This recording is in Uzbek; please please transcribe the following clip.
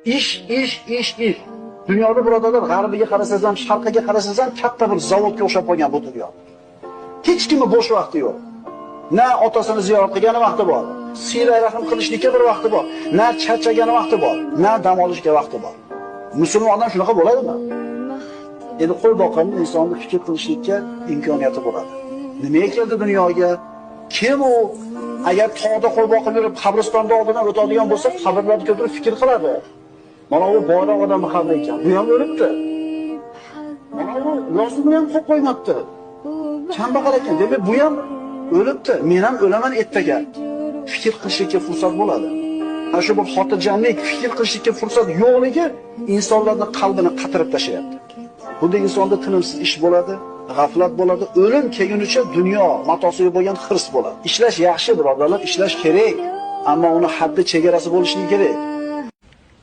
Ish, ish, ish, ish. Dunyoda birodarlar, g'arbiga qarasangiz ham, sharqiga qarasangiz ham katta bir zavodga o'xshab qolgan bu dunyo. Hech kimning bo'sh vaqti yo'q. Na otasini ziyorat qilgani vaqti bor, siyla rahm qilishlikka bir vaqti bor, na charchagani vaqti bor, na dam olishga vaqti bor. Musulmon odam shunaqa bo'ladimi? Endi qo'y boqimli insonni fikr qilishlikka imkoniyati bo'ladi. Nimaga keldi dunyoga? Kim u? Agar tog'da qo'y boqib yurib, qabristonda oldidan o'tadigan bo'lsa, qabrlarni ko'tarib fikr qiladi. Mana bu boyroq odamning qabri ekan. Bu ham o'libdi. Mana bu yozuvni ham qo'yib qo'ymabdi. Kambag'al ekan. Demak, bu ham o'libdi. Men ham o'laman ertaga. Fikr qilishga fursat bo'ladi. Ana shu bir xotirjamlik, fikr qilishga fursat yo'qligi insonlarning qalbini qatirib tashlayapti. Bunda insonda tinimsiz ish bo'ladi, g'aflat bo'ladi, o'lim kelgunicha dunyo matosiga bo'lgan hirs bo'ladi. Ishlash yaxshi, birodarlar, ishlash kerak, ammo uni haddi chegarasi bo'lishi kerak.